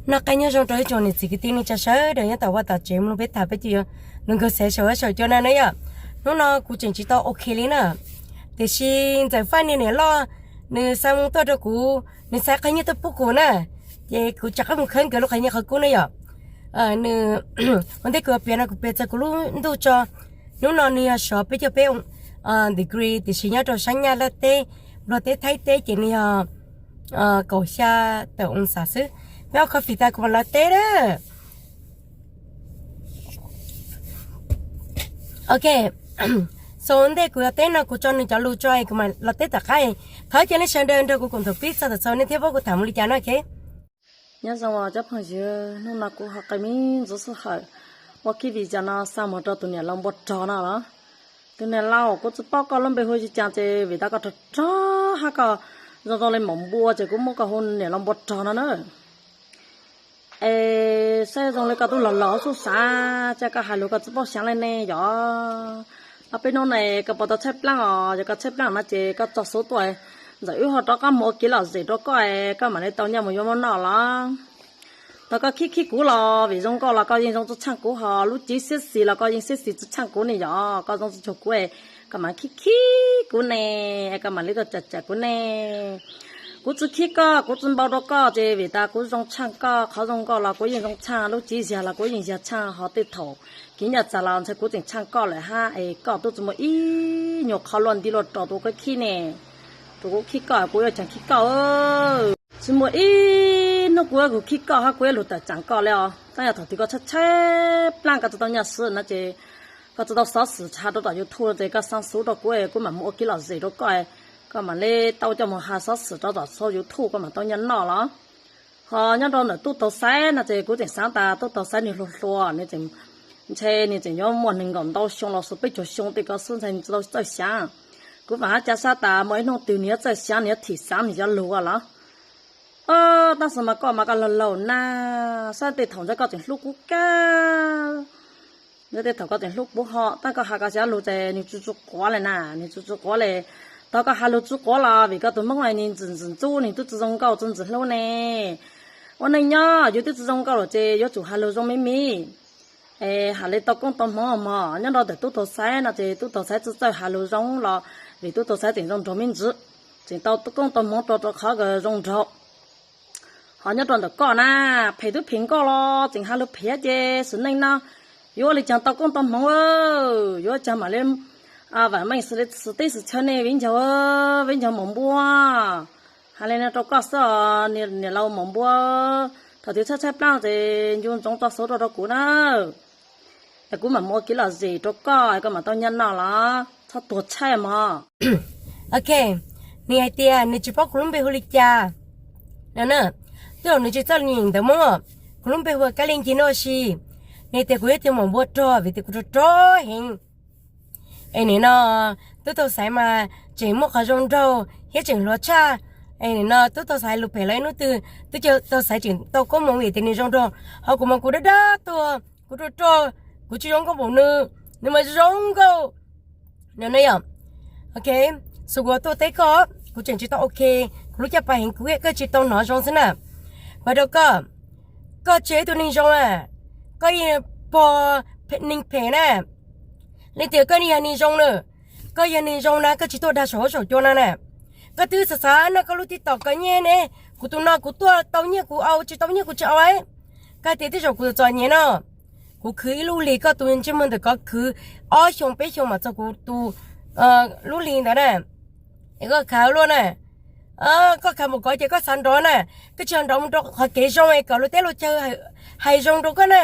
Noj qab nyob zoo rau ib tsoom niam txiv kwv tij neej tsa sawv daws nyob tom vaj tom tsev mloog peb tham peb cia li los nkag xav saum huab saum cua na na yom. Hnub no kuv tseem tsis tau ok li na, tiam sis Ntxawm Faj niag niam loj nws xa moo tuaj rau kuv, nws xa qhov nyiaj tuaj pub kuv na, ces kuv rov qab mus khawb nkawd lub qhov nyiaj qhov kub na yom. Nws ua ntej kuv yuav piav no kuv piav txog kuv lub ntuj tso. Hnub no nws yog sov peb caug peb degree tiam sis nyob rau sab Nyab Laj teb, Nplog teb, Thaib teb ces nws yog kaum xya tawm oo xas xwb. Peb ua coffee tas kuv mam los teb na. Ok, so ntej kuv los teb no kuv tso nws cov lus tso kuv mam los teb tom qab. Thov cia nej sawv daws nrog kuv koom thaum pib txog thaum xaus nej thiab paub kuv tham mus li cas no ok. Nyob zoo os cov phooj ywg, hnub no kuv ho qe me ntsis sij hawm ua kiv video no xa mus rau tus niam laus npua rog no los. Tus niam laus, kuv tsis paub koj lub npe hu li cas ces vim tas koj rog rog hab koj zoo zoo li maum npua ces kuv muab koj hu niam laus npua rog no na. Es saib zoo li koj tub laus laus xub xav, cas koj hais lus koj tsis paub xyaav li ne yom. Ob peb hnub no koj puas tau tshaib plab os? Yog koj tshaib plab no ces koj tso xov tuaj, Ntxawm wb ho rov qab mus ua kev lom zem rau koj, koj mam li tau nyiaj mus yuav muab noj los. Thaum koj khib khib kuv los vim zoo nkauj los koj yeej zoo tsis tsheej kuv, ho lub cev sexy los koj yeej sexy tsis tsheej kuv ne yom. Koj zoo tsis cuag kuv, koj mam khib khib kuv ne, koj mam li tuaj tsam tsam kuv ne. Kuv tsis khib koj, kuv tsis npau rau koj ces vim tas kuv zoo tsheej koj, qhov zoo nkauj los kuv yeej zoo tsheej, lub cev zag los kuv yeej zag tsheej, ho tej thaum kev nyaj txag los ntshai kuv tseem tsheej koj lawm hab. Es koj twb tsis muaj ib nyuag qhov luaj nti luaj rau tus koj khib ne, tus kuv khib koj kuv yuav tseem khib koj. Tsis muaj ib hnub kuv yuav khib koj hab kuv yuav lug tawm tseem koj li os. Tab yog thaum twg koj tshaib tshaib plab koj tsis tau nyiaj siv no ces koj tsis tau xov xwm has rau tom YouTube ces koj xa xov rau kuv, kuv mam mus ua kev lom zem rau koj, koj mam li tau coj mus has xov xwm rau tom YouTube koj mam tau nyiaj noj los. Ho nyob rau ntawm tub tau xaiv no ces kuv tseem xaav tas tub tau xaiv nws hluas hluas, nws tseem, ntshe nws tseem yuav muaj nees nkaum ntau xyoo los xuas peb caug xyoo tej ko xwb ntshai nws tsis tau txawj xyaav. Kuv vam hab cav sab tas muaj ib hnub twg nws yuav txawj xyaav, nws yuav thim xaav nws cov lug los. Tab sis mas koj mas koj laug laug na, saib tej thaum ntshai koj tseem hlub kuv kawg. Ntshai tej thaum koj tseem hlub kuv ho, tab koj has koj cov lug ces nws tsis tsis quav li na, nws tsis tsis quav li. Thaum koj has lug tsis quav los vim koj tus Hmoob nws ntxim ntxim ntxub, nws twb tsis zoo nkauj tsis ntxim hlub ne. Ua neej nyob yus twb tsis zoo nkauj lawm ces yuav tsum has lug zoo me me. Es has li tau koob tau hmoov mog, nyob rau ntawm tub tau xaiv no ces tub tau xaiv tsis txawj has lug zoo los vim tub tau xaiv tseem zoo nraug me ntsis, tseem tau koob tau hmoov rau rau qhov zoo nraug. Ho nyob rau ntawm koj na, phem twb phem nkauj los tseem has lug phem ces sim neej no yuav ua li caag tau koob tau hmoov. Yuav caag mam li vam meej xws li xwm teb xwm chaw ne viv ncaus, viv ncaus maum npua. Has li no rau koj xwb os niam laus maum npua, thaum twg tshaib tshaib plab ces ncu ntsoov tso xov rau rau kuv na. Es kuv mam mus ua kev lom zem rau koj, koj mam tau nyiaj noj los txhob tuag tshaib mog. Ok, nws hais tias nws tsis paub kuv lub npe hu li cas no na. Twb yog nws tsis txawj nyeem ntawv Hmoob, kuv lub npe hu ua Kab Lis Ncig Nuj Sis. Nws tias kuv yog ib tug maum npua rog vim tias kuv rog rog heev. Es nim no tub tau xaiv mas tseem muaj qhov zoo nraug thiab tseem hluas tshaj. Es nim no tub tau xaiv lug phem los ib hnub twg tub tau xaiv tseem tau koob hmoov vim tias nws zoo nraug, ho kuv mas kuv dab dab tuag, kuv rog rog, kuv tsis zoo nkauj npaum nws, nws mas zoo nkauj. No ne yom. Ok, xws kuv tuaj teb koj, kuv tseem tsis tau ok, kuv lub caj pas heev kuv koj tsis tau hnov zoo xwb na. Kuv hais rau koj, koj tsis yog ib tug neeg zoo na, koj yeej pog neeg phem na. Leej twg koj yog neeg zoo na, koj yog neeg zoo na koj tsis tuaj dag saum huab saum cua no na. Koj twb xav xav noj koj lub tib tom koj nyiaj ne, kuv tus no kuv tuaj tau nyiaj kuv au, tsis tau nyiaj kuv tsis au. Koj hais tias tej zaum kuv txom nyem no, kuv khwv ib lub hlis koj tus ntsej muag ntawm ko khwv ob xyoo peb xyoo mam txog kuv tus lub hlis ntawd na. Es koj khav luaj na, koj khav npaum ko ces koj xav nrov na, koj tsis nrov mus rau qhov kev zoo es kom luag teb luag chaw hais zoo rau koj na.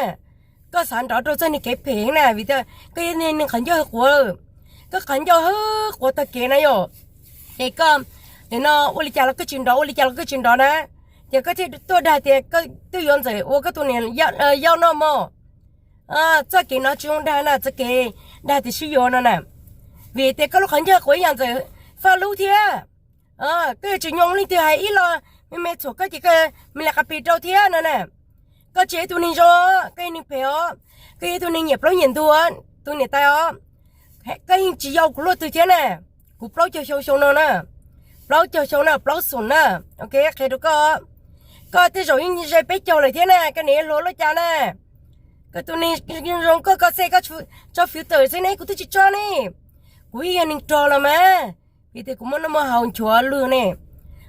Koj xav nrov rau txoj niag kev phem na vim tias koj yog neeg qhov ncauj quav, koj qhov ncauj quav tag kev na yom. Ces koj nim no ua li cas los koj tsis nrov, ua li cas los koj tsis nrov na, ces koj thiaj tuaj dag tias koj twb yuav Ntxawm ua koj tus niam yau noj mog. Txoj kev no tsis zoo dag na, txoj kev dag tias sib yuav no na, vim tias koj lub qhov ncauj quav ib yam Ntxawm Faj lub thiab. Koj yuav tsis nyoo leej twg hais ib lo me me txhuam koj ces koj me li qa pis rau thiab no na. Koj tsis yog ib tug neeg zoo, koj yog neeg phem os, koj yog ib tug neeg nyiam plaub nyiam ntug, tus niam tais os. Koj yeej tsis yau kuv luaj twg thiab na, kuv plaub caug xyoo xyoo no na, plaub caug xyoo na, plaub xoom na. Ok, qhia rau koj, Koj tej zaum yeej ze peb caug lawm thiab na, koj niam hluas lub cas na. Koj tus neeg zoo koj, koj xej koj tso filter xwb ne, kuv twb tsis tso ne. Kuv yeej yog neeg rog los mas, vim tias kuv muaj noj muaj haus nchuav lug ne,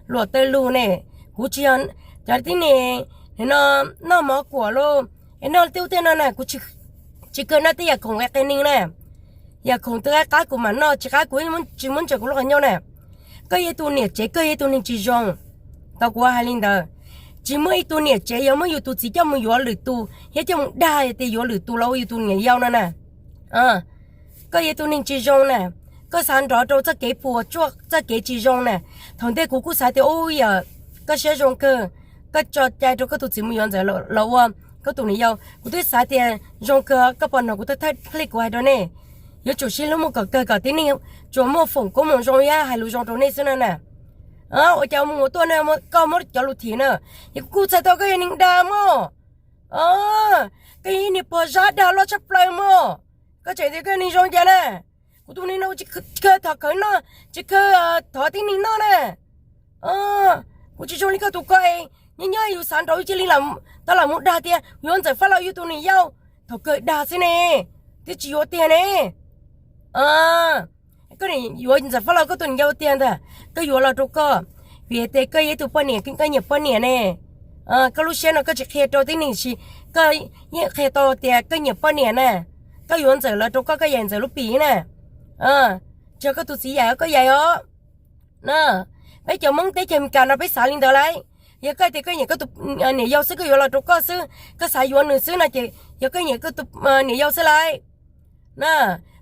luam taw lug ne. Kuv tsis yog cov tib neeg no noj mov kuam los, es noj tej ub tej no na, kuv tsis kawg noj tej yam khoom qe qe neeg na. Yam khoom twg qab kuv mam noj, tsis qab kuv tsis muab ntsaws kuv lub qhov ncauj na. Koj yog ib tug niam tsev, koj yog ib tug neeg tsis zoo. Tau kuv hais li ntawd, tsis muaj ib tug niam tsev yuav muab yus tus txiv coj mus yuav lwm tus thiab coj mus dag tias yuav lwm tus los ua yus tus niam yau no na. Koj yog ib tug neeg tsis zoo na, koj xav nrov rau txoj kev puas tsuaj, txoj kev tsis zoo na. Thaum ntej kuv kuj xav tias ub yam koj siab zoo kawg, koj tso cai rau koj tus txiv mus yuav ntxawm los ua koj tus niam yau. Kuv twb xav tias zoo kawg, koj puas hnov kuv thawj thawj qhib kuv hais rau nej, yuav tsum sib hlub mus kom kawg kom tib neeg tsuas muaj foom koob mus zoo thiab hais lus zoo rau nej xwb no na. Ua cas mus ua tuaj ne, koj muab cov lus thim na, yog kuv kuj txhais tau koj yog neeg dag mog. Koj yog ib niag pog zab dag loj tshaj plaws mog. Koj tseem tias koj yog neeg zoo cas na? Kuv tus neeg no tsis kawg thov khawv noj, tsis kawg thov tib neeg noj na. Kuv tsis zoo li koj tus ko es nyob nyob yus xav nrauv yus cia li tau lam mus dag tias yuav ntxawm fab laug yus tus niam yau, thaum kawg dag xwb ne, twb tsis yuav tiag ne. Koj yuav ntxawm fab laug koj tus niam yau tiag ntag, koj yuav los rau koj, vim tias koj yog ib tug poj niam, koj nyiam poj niam ne. Koj lub siab no koj tsis qhia rau tib neeg, koj yeej qhia tau tias koj nyiam poj niam na. Koj yuav ntxawm los rau koj, koj yaim ntxawm lub pim na. Tsis yog koj tus txiv yaim, koj yaim os. Peb cov Hmoob teb chaws Amelikas no peb xav li ntawd lauj. Yog koj tias koj nyiam koj tus niam yau xwb, koj yuav los rau koj xwb, koj xav yuav nws xwb no ces yog koj nyiam koj tus niam yau xwb lauj. Na,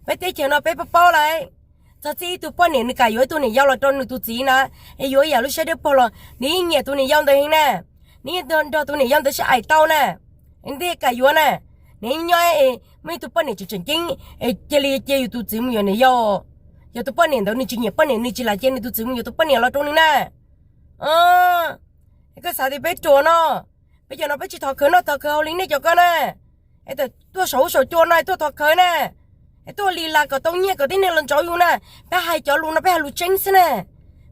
peb teb chaws no peb paub paub lauj. Txog txij ib tug poj niam nws kam yuav ib tug niam yau los rau nws tus txiv na, es yuav yam lub siab dawb paug los nws yeej nyiam tus niam yau ntawd heev na. Nws yeej nrog tus niam yau ntawd sib aim tau na. Ntiaj kam yuav na. Nws nyob es muaj ib tug poj niam tseem tseem ceeb es cia li cia yus tus txiv mus yuav niam yau. Yog tus poj niam ntawd nws tsis nyiam poj niam, nws tsis lam cia nws tus txiv mus yuav tus poj niam los rau nws na. Koj xav tias peb ruam no, peb cov no peb tsis thov khawv noj thov khawv haus li nej cov ko na. Es tuaj saum huab saum cua no tuaj thov khawv na, es tuaj li las kom tau nyiaj kom tib neeg los ntsaum yus na. Peb hais cov lus no peb hais lus tseeb xwb na.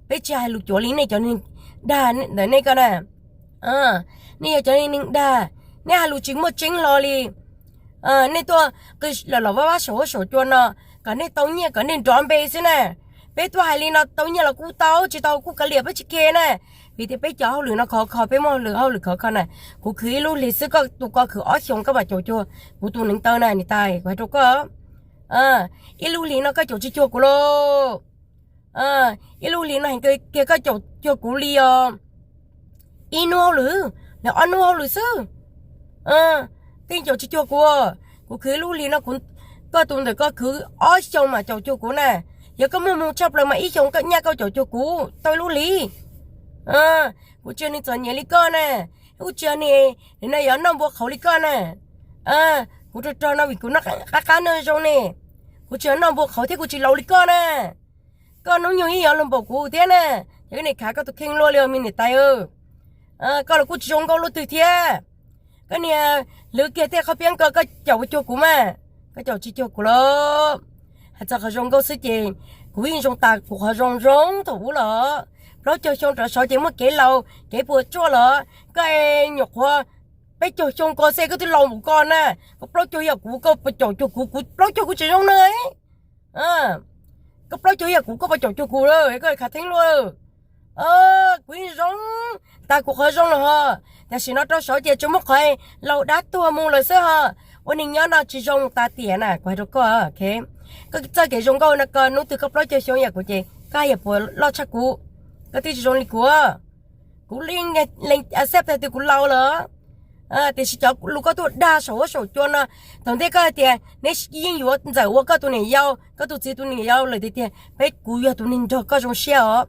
Peb tsis hais lus cuav li nej cov neeg dag ntawm nej ko na. Nej yog cov neeg dag, nej hais lus tsis muaj tseeb hlo li. Nej tuaj qw los los vaj vaj saum huab saum cua no kom nej tau nyiaj kom nej nrov npe xwb na. Peb tuaj hais li no tau nyiaj los kuj tau, tsis tau kuj kav liam, peb tsis care na. Vim tias peb cov hauj lwm no khov kho, peb muaj hauj lwm khov kho na. Kuv khwv ib lub hlis xwb, koj tus ko khwv ob xyoos koj mam caum cuag kuv tus neev taw na niam tais, kuv hais rau koj. Ib lub hlis no koj caum tsis cuag kuv lauj. Ib lub hlis no heev kiag koj caum cuag kuv li os. Ib hnub hauj lwm, los ob hnub hauj lwm xwb, koj yeej caum tsis cuag kuv. Kuv khwv ib lub hlis no, koj tus ntawm ko khwv ob xyoos mam caum cuag kuv na. Yog koj muaj hmoo tshaj plaws mas ib xyoos koj nyaj koj caum cuag kuv tau ib lub hlis. Kuv tsis yog neeg txom nyem li koj na. Kuv tsis yog neeg, nim no yuav noj npua qhauv li koj na. Kuv rog rog no vim kuv noj qab qab noj zoo ne. Kuv tsis yog noj npua qhauv thiab kuv tsis laus li koj na. Koj hnub nyoog yeej yuav luag npaum kuv thiab na. Yog koj niam khav koj tus kheej luaj li os me niam tais. Koj los kuj tsis zoo nkauj luaj twg thiab. Koj niag lwv kiag tej qhov piab ko koj caum cuag kuv mas, koj caum tsis cuag kuv lauj. Hais txog qhov zoo nkauj xwb ces kuv yeej zoo tas kuv qhov zoo zoo thaum ub los. Plaub caug xyoo rov saud ces muaj kev laus kev puas tsuaj los. Koj nyuam qhuav peb caug xyoo ko xwb koj twb laus npaum ko na. Koj plaub caug yam kuv koj puas caum cuag kuv, kuv plaub caug kuv tsis zoo na. Koj plaub caug yam kuv koj puas caum cuag kuv, koj khav theeb luaj. Kuv yeej zoo tas kuv qhov zoo los ho, tam sim no rau saud ces tsuas muaj qhov laus dab tuag mus lawm xwb ho. Ua neeg nyob no tsis zoo tas tiam na, kuv hais rau koj. Koj txoj kev zoo nkauj no ko hnub twg koj plaub caug xyoo yam kuv ces koj yuav puas loj tshaj kuv. Koj twb tsis zoo li kuv. Kuv li lees accept tias kuv laus lawm. Tiam sis cov lus koj tuaj dag saum huab saum cua no, thaum ntej koj hais tias neb yeej yuav ntxawm ua koj tus niam yau, koj tus txiv tus niam yau lawm tiag tiag, peb kuv yog tus neeg nrog koj zoo siab os.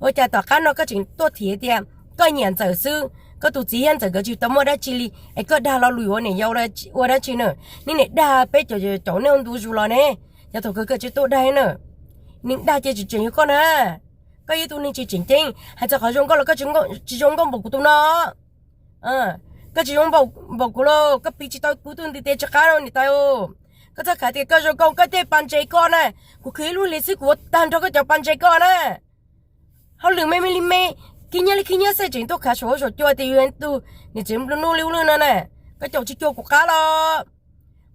Ua cas tom qab no koj tseem tuaj thim tias koj nyiam ntxawm xwb, koj tus txiv thiab ntxawm nkawd tsis tau muaj dab tsi li, es koj dag lo lus yuav niam yau ua dab tsi na? Nej niam dag peb cov caum nej ua ntu zus los ne, cov thaum kawg koj tsis tuaj dag na. Neeg dag ces tseem tseem yog koj na. Koj yog tus neeg tsis tseem ceeb, hais txog qhov zoo nkauj los koj tsis zoo nkauj npaum kuv tus no. Koj tsis zoo npaum kuv los koj piv tsis tau kuv tus ntiv tes tsis qab niam tais. Koj txhob khav tias koj zoo nkauj, koj tej pas ntses koj na, kuv khwv ib lub hlis xwb kuv ua tag nrho koj cov pas ntses koj na. Hauj lwm me me li me, khib nyiab li khib nyiab xwb, tseem tuaj khav saum huab saum cua tias yus yog tus niam tsev nplua nuj li ub li no na. Koj caum tsis cuag kuv qab los.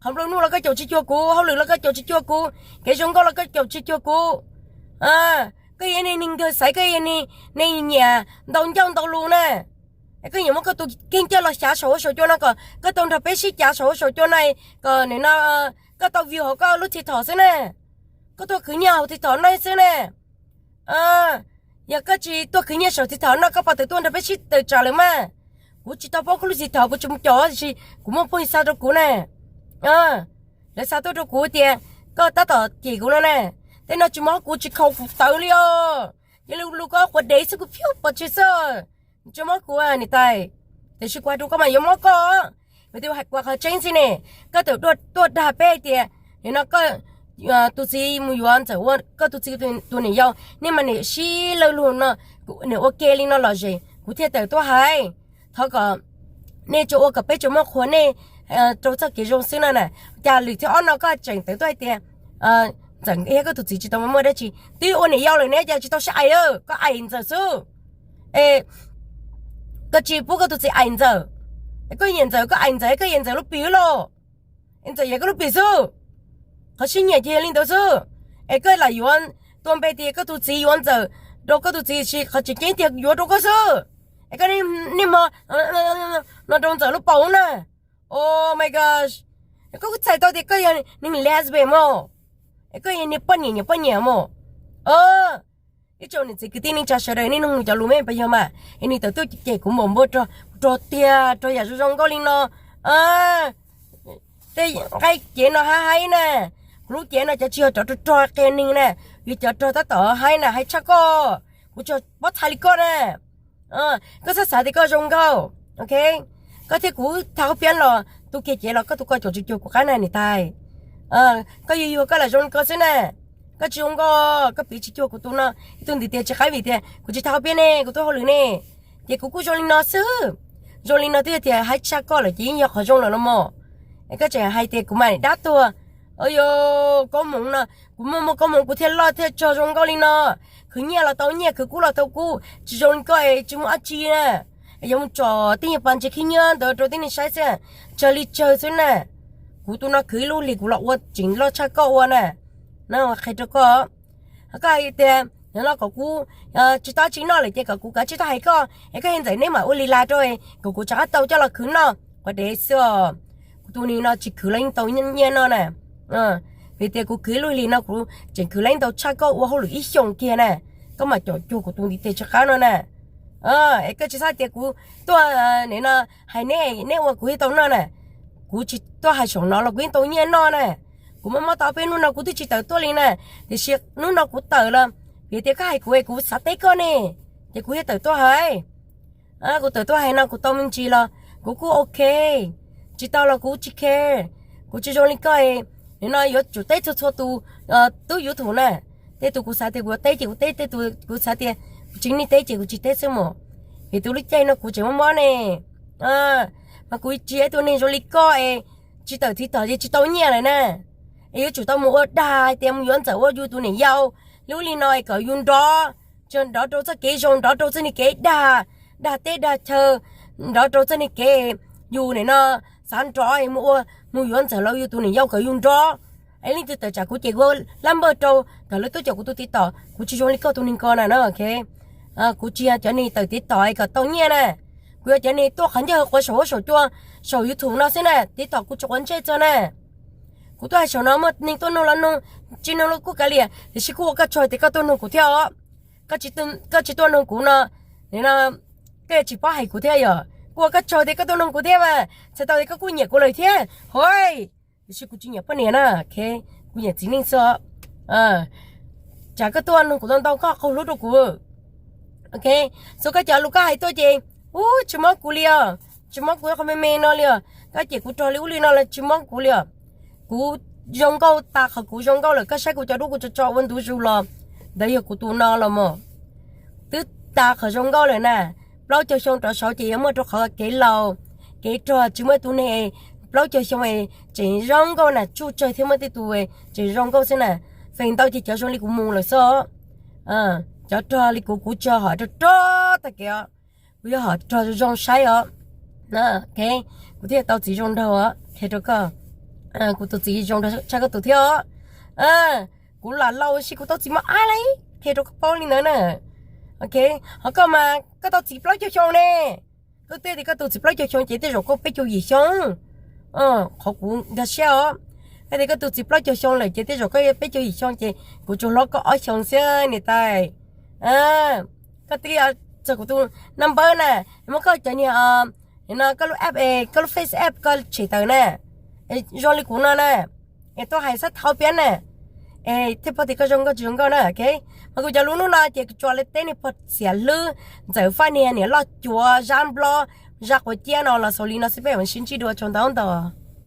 Qhov nplua nuj los koj caum tsis cuag kuv, hauj lwm los koj caum tsis cuag kuv, kev zoo nkauj los koj caum tsis cuag kuv. Koj yog neeg kawg xaiv, koj yog neeg nyiam ntau ncauj ntau lus na. Koj nyiam muab koj tus kheej coj los xyav saum huab saum cua no kom koj tau nrog peb sib cav saum huab saum cua no, kom nim no koj tau view hauv koj lub TikTok xwb na. Koj tuaj khwv nyiaj hauv TikTok no xwb na. Yog koj tsis tuaj khwv nyiaj saum TikTok no koj puas tawm tuaj nrog peb sib tawm tsam lawm mas. Kuv tsis tau paub koj lub TikTok, kuv tsis mus caum, tiam sis kuv muaj phooj ywg xa rau kuv na. Lawv xa tuaj rau kuv tias koj tab tom cem kuv no na. Tej no tsis mob kuv, tsis khaus kuv tawv li os. Yog li lus koj quav dev xwb, kuv phiab pov tseg xwb. Tsis mob kuv niam tais, tiam sis kuv hais rau koj mas yuav mob koj. Vim tias hais kuv qhov tseeb xwb ne, koj tawm tuaj dag peb hais tias nim no koj tus txiv mus yuav Ntxawm ua koj tus txiv tus niam yau, nej mas niam sib lawg lug no, niam ua ke li no lom zem, kuv thiaj tawm tuaj hais. Thov kom nej tsuas ua kom peb tsuas muaj qhuas nej rau txoj kev zoo xwb no na. Cas lwm thib ob no koj tseem tawm tuaj hais tias Ntxawm thiab koj tus txiv tsis tau muaj dab tsi, twb ua niam yau lawm ne, cas tsis tau sib aim, koj aim Ntxawm xwb. Es koj tsis pub koj tus txiv aim Ntxawm. Koj nyiam Ntxawm koj aim Ntxawm, koj yog Ntxawm lub pim lauj. Es Ntxawm yog koj lub pim xwb. Qhov sib nyiam ces yog li ntawd xwb. Es koj lam yuav tua npe tias koj tus txiv yuav Ntxawm rau koj tus txiv, tiam sis qhov tseem ceeb tiag yuav rau koj xwb. Es koj niaj hmo no rau Ntxawm lub paum na. Oh my gosh, koj kuj txhais tau tias koj yog neeg lesbian mog, es koj yog niag poj niam nyiam poj niam mog. Ib tsoom niam txiv kwv tij neej tsa sawv daws, nej nug cov lus me pes yog mas es nws tawm tuaj cem kuv npaum npaum rog tiag rau yam zoo zoo nkauj li no. Tej nqaij cev no haib haib na, kuv lub cev no cov tsis yog cov rog rog qia neeg na, yog cov rog tab tom haib na, haib tshaj koj. Kuv tsis pob txha li koj na. Koj txhob xav tias koj zoo nkauj, ok? Koj thiab kuv thaj hauv piab los tu kiag cev los koj tus koj caum tsis cuag kuv qab na niam tais. Koj yuag yuag koj lam zoo li koj xwb na. Koj tsis zoo nkauj, koj piv tsis cuag kuv tus no, ib tug ntiv tes tsis qaib vim tias kuv tsis thaj hauv piab ne, kuv tuaj hauj lwm ne. Ces kuv kuj zoo li no xwb. Zoo li no twb yog tias haib tshaj koj lawm ces yeej yog qhov zoo lawm los mas. Es koj tseem hais tias kuv mas dab tuag. Yog koob hmoov no, kuv muaj muaj koob hmoov kuv thiaj loj thiaj txog zoo nkauj li no. Khwv nyiaj los tau nyiaj, khwv kub los tau kub, tsis zoo li koj es tsis muaj dab tsi na. Yuav mus tsom tej nyuag pas ntses khib nyiab ntawd rau tib neeg saib xwb, tsawg li tsawg xwb na. Kuv tus no khwv ib lub hlis kuv los ua tseem loj tshaj koj ua na. No qhia rau koj. Koj hais tias no kom kuv tsis tau tsis noj lawm ces kom kuv kav tsij tuaj hais koj es koj yog Ntxawm neb mam ua li las rau kom kuv rov qab tau coj los khwv noj, quav dev xwb os. Kuv tus ni no tsis khwv los yeej tau nyiaj noj na. Vim tias kuv khwv ib lub hlis no kuv tseem khwv los yeej tau tshaj koj ua hauj lwm ib xyoos kiag na. Koj mam caum cuag kuv tus ntiv tes tsis qab no na. Es koj tsis xav tias kuv tuaj nim no hais neb, neb ua kuv thiaj tau noj na. Kuv tsis tuaj hais saum no los kuv yeej tau nyiaj noj na. Kuv mob mob tau peb hnub no kuv twb tsis tawm tuaj li na. Tiam sis hnub no kuv tawm los vim tias koj hais kuv es kuv xav teb koj ne, ces kuv thiaj tawm tuaj hais. Kuv tawm tuaj hais no kuv tau me ntsis los kuv kuj ok, tsis tau los kuv tsis care. Kuv tsis zoo li koj, nim no yuav tsum teb txhua txhua tus tub YouTube na. Tej tus kuv xav tias kuv yuav teb ces kuv teb, tej tus kuv xav tias kuv tsis need teb ces kuv tsis teb xwb mus. Vim tus lub caij no kuv tseem mob mob ne. Mas kuv tsis yog ib tug neeg zoo li koj es tsis tawm TikTok ces tsis tau nyiaj lawm na. Es yuav tsum tau mus ua dag hais tias mus yuav Ntxawm ua yus tus niam yau li ub li no es kom yus nrov, tsis nrov rau txoj kev zoo, nrov rau txoj niag kev dag, dag teb dag chaw, nrov rau txoj niag kev yus nim no xav nrov mus ua, mus yuav Ntxawm los yus tus niam yau kom yus nrov. Es leej twg tawm tsam kuv ces kuv lab npawj rau kom lawv tuaj caum kuv tus TikTok, kuv tsis zoo li koj tus neeg ko na no. Kuv tsis yog cov neeg tawm TikTok kom tau nyiaj na. Kuv yog cov neeg tuaj qhov ncauj quav saum huab saum cua, saum YouTube no xwb na, TikTok kuv tsis quav ntsej txog na. Kuv tuaj hais saum no muaj neeg tuaj nug los nug, tsis nug los kuj kav liam, tiam sis kuj ua koj tsaug tias koj tuaj nug kuv thiab os. Koj tsis tuaj nug kuv no, nim no koj tsis paub hais kuv thiab yom. Kuj ua koj tsaug tias koj tuaj nug kuv thiab mas txhais tau tias koj kuj nyiam kuv lawm thiab hos. Tiam sis kuv tsis nyiam poj niam na, kuv nyiam txiv neej xwb. Tsam koj tuaj nug kuv ntau ntau koj qaug hlub rau kuv. Ok, xyov koj cov lus koj hais tuaj ces, ub, tsis mob kuv li os, tsis mob kuv qhov me me no li os, koj cem kuv rog li ub li no los tsis mob kuv li os. Kuv zoo nkauj tas qhov kuv zoo nkauj lawm, koj saib kuv cov dub kuv tso tso ua ntu zus los, ntawd yog kuv tus no los mas. Twb tas qhov zoo nkauj lawm na, plaub caug xyoo rov saud ces yuav muaj rau qhov kev laus, kev rog, tsis muaj tus neeg plaub caug xyoo es tseem zoo nkauj na, tsuj tsawg thiab muaj tej tus tseem zoo nkauj xwb na. Feem ntau ces cov zoo li kuv mus lawm xwb. Cov rog li kuv, kuv tso hom rog rog tag kev os. Kuv yuav hom rog zoo saib os. Kuv thiaj tau txiv zoo nraug os, qhia rau koj. Kuv tus txiv zoo nraug tshaj koj tus thiab os. Kuv lam laus sis kuv tau txiv mos ab li, qhia rau koj paub li ntawd na. Ok, ho koj mas koj tau txiv plaub caug xyoo ne. Koj twb tias koj tus txiv plaub caug xyoo ces tej zaum koj peb caug yim xyoo. Qhov kuv nkag siab os, koj tias koj tus txiv plaub caug xyoo lawm ces tej zaum koj peb caug yim xyoo ces kuv tsuas hlob koj ob xyoo xwb niam tais. Koj twb txog kuv tus number na, muab koj cov niag, no koj lub app, koj lub Face app koj tshem tawm na. Zoo li kuv no na, es tuaj hais xab thauv piab na, es thiaj paub tias koj zoo nkauj tsis zoo nkauj na. Ok, mas kuv cov lus hnub no ces kuv tsuas li teb niag pog txiav hlwb, ntxawm faj niag niam loj cuav, zab nplob, zab quav ciab no los xaus li no xwb, peb mam sib ntsib dua, tsaug ntau ntau.